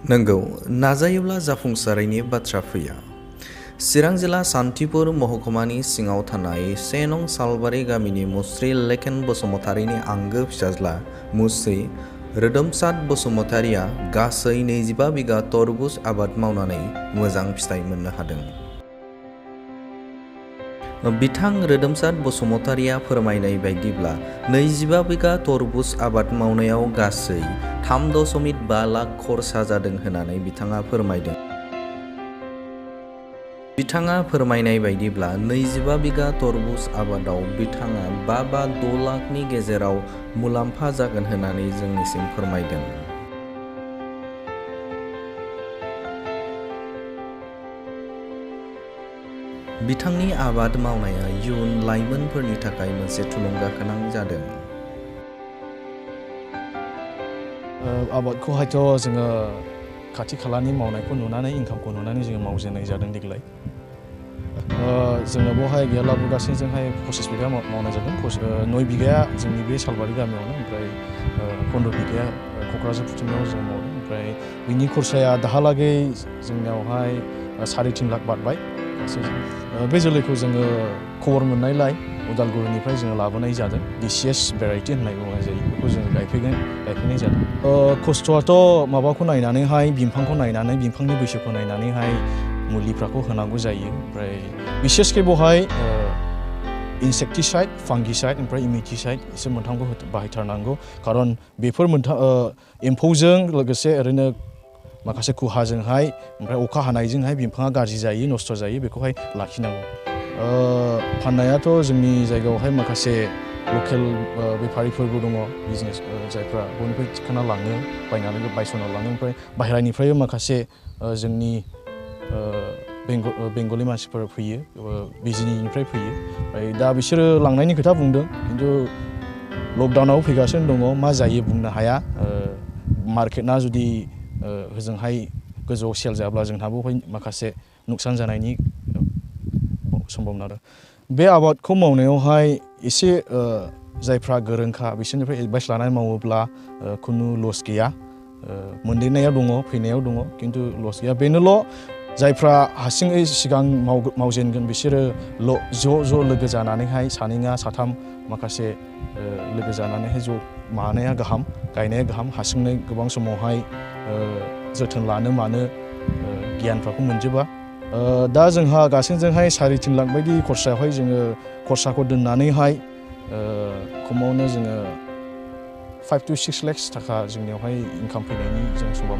नंगौ, नाजायोब्ला जाफुंसारैनि बाथ्रा फैया। चिरां जिल्ला सान्थिपुर महकुमानि सिङाव थानाय 1 नं सालबारि गामिनि मुस्रि लेकेन बसुमतारीनि आंगो फिसाज्ला मुस्रि रोदोमसाद बसुमतारीया गासै 25 बिगा तरबुज आबाद मावनानै मोजां फिथाइ मोननो हादों। बिथां रोदोमसाद बसुमतारीया फोरमायनाय बायदिब्ला 25 बिगा तरबुज आबाद मावनायाव गासै 3.5 लाख खरसा जादों होननानै बिथाङा फोरमायदों। बिथाङा फोरमायनाय बायदिब्ला 25 बिगा तरबुज आबादाव बिथाङा 5-6 लाखनि गेजेराव मुलाम्फा जागोन होननानै जोंनिसिम फोरमायदों। बिथांनि आबाद मावनाया इयुन लाइमोनफोरनि थाखाय मोनसे थुलुंगाखां जादों। आबादखौहायथ' जोङो खाथि खालानि मावनायखौ नुनानै इनकामखौ नुनानै जोङो मावजेननाय जादों देग्लाय। जोङो बेवहाय गैयाब्लाबो गासैजोंहाय 25 बिगा मावनाय जादों। 9 बिगाया जोंनि बे सालबारि गामियावनो, ओमफ्राय 15 बिगाया क'क्राझार फुथिमायाव जों मावदों। ओमफ्राय बिनि खरसाया दाहालागै जोंनियावहाय 3.5 लाख बारबाय। बे जोलैखौ जोङो खबर मोननायलाय उदालगुरिनिफ्राय जोङो लाबोनाय जादों। DCS भेराइटि होननाय बुंनाय जायो, बेखौ जोङो गायफैनाय जादों। खस्थ'आथ' माबाखौ नायनानैहाय, बिफांखौ नायनानै, बिफांनि बैसोखौ नायनानैहाय मुलिफोरखौ होनांगौ जायो। ओमफ्राय बिसेसके बेवहाय इनसेक्टिसाइड, फांगिसाइड ओमफ्राय इमिटिसाइड एसे मोनथामखौ बाहायथारनांगौ। खारन बेफोर एम्फौजों लोगोसे ओरैनो माखासे खहाजोंहाय, ओमफ्राय अखा हानायजोंहाय बिफाङा गाज्रि जायो, नस्थ' जायो, बेखौहाय लाखिनांगौ। फाननायाथ' जोंनि जायगायावहाय माखासे लकेल बेफारिफोरबो दङ, बिजनेस जायफ्रा बयनिफ्राय थिखांना लाङो, बायनानै बायस'ना लाङो। ओमफ्राय बाहेरानिफ्रायबो माखासे जोंनि बेंगलि मानसिफोर फैयो, बिजिनिनिफ्राय फैयो। ओमफ्राय दा बिसोरो लांनायनि खोथा बुंदों, खिन्थु लकडाउनाव फैगासिनो दङ, मा जायो बुंनो हाया। मार्केटना जुदि होजोंहाय गोजौआव सेल जाब्ला जोंहा बेवहाय माखासे नुकसान जानायनि सम्भाबना दं। बे आबादखौ मावनायावहाय एसे जायफ्रा गोरोंखा बिसोरनिफ्राय एडभाइस लानानै मावोब्ला खुनु लस गैया। मोनदेरनायाव दङ, फैनायाव दङ, खिन्थु लस गैया। बेनोल' जायफ्रा हारसिङै सिगां मावजेनगोन बिसोरो ज' लोगो जानानैहाय, सानै नङा साथाम माखासे लोगो जानानैहाय ज' मानाया गाहाम, गायनाया गाहाम। हारसिङै गोबां समावहाय जोथोन लानो मानो गियानफोरखौ मोनजोबा। दा जोंहा गासैजोंहाय 3.5 लाख बायदि खरसायावहाय जोङो खरसाखौ दोननानैहाय खमावनो जोङो 5 to 6 लाख थाखा जोंनियावहाय इनकाम फैनायनि जों सम्भाबना